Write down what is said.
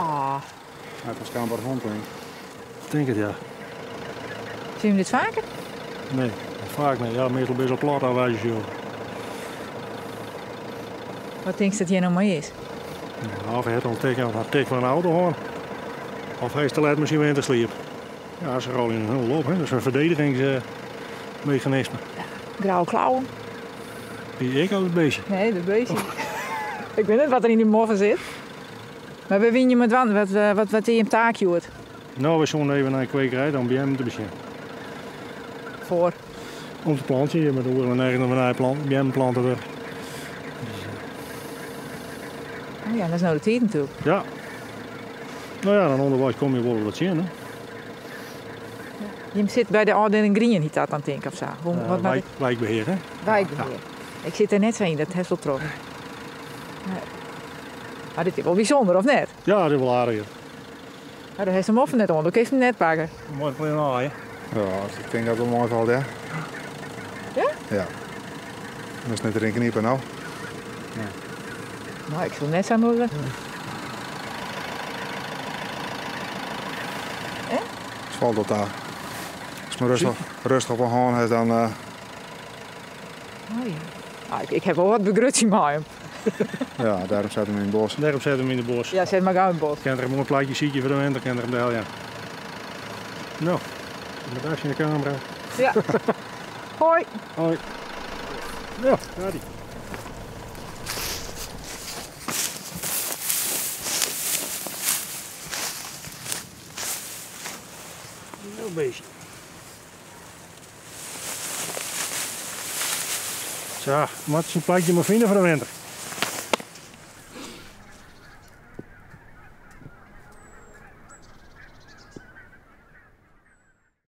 Ah. Hij heeft een hond, denk ik. Denk het, ja. Zien we dit vaker? Nee, vaak niet. Ja, meestal best wel plat aanwijzen, joh. Wat denk je dat hier nou mee is? Ja, of hij heeft al een teken, of een tik van een auto hoor. Of hij is te laat misschien weer in te slapen. Ja, ze rollen in een hulp, hè. Dat is een verdedigingsmechanisme. Ja, grauwe klauwen. Die ik al het beestje? Nee, dat beestje. Ik weet niet wat er in die moffen zit. Maar we win je met wat? Wat in je taakje wordt? Nou, we zullen even naar een kwekerij om bij hem te beginnen. Voor? Om te planten. Je met de oren en nergens naar plant, bij hem planten we. Oh ja, dat is nou de tijd natuurlijk. Ja. Nou ja, dan onderwijs kom je wel wat zien, hè. Je zit bij de afdeling Green, niet dat aan het denken of zo? Hoe, wat wijkbeheer, hè? Wijkbeheer. Ja. Ik zit er net zo in, dat heeft wel trokken. Ja. Maar dit is wel bijzonder, of net? Ja, dat is wel aardig. Maar daar heeft hem of net onder, dan kun je hem net pakken. Mooi klein aai, hè? Ja, ik denk dat het wel mooi valt, hè? Ja? Ja. Dat is net erin kniepen, nou. Ja. Nou, ik zal net zo moeten. Ja. Het valt op daar. Als je maar rustig op een haan heeft, dan... Oh ja. Ah, ik heb wel wat begrutsie met hem. Ja, daarom zet hem in het bos. Daarom zet hem in het bos. Ja, zet maar gauw in het bos. Ik kan er een mooi plaatje zietje voor de winter, kan er hem de ja. Nou, met in de camera. Ja. Hoi. Hoi. Ja, daar die. Een beestje. Zo, moet je een plaatje maar vinden voor de winter.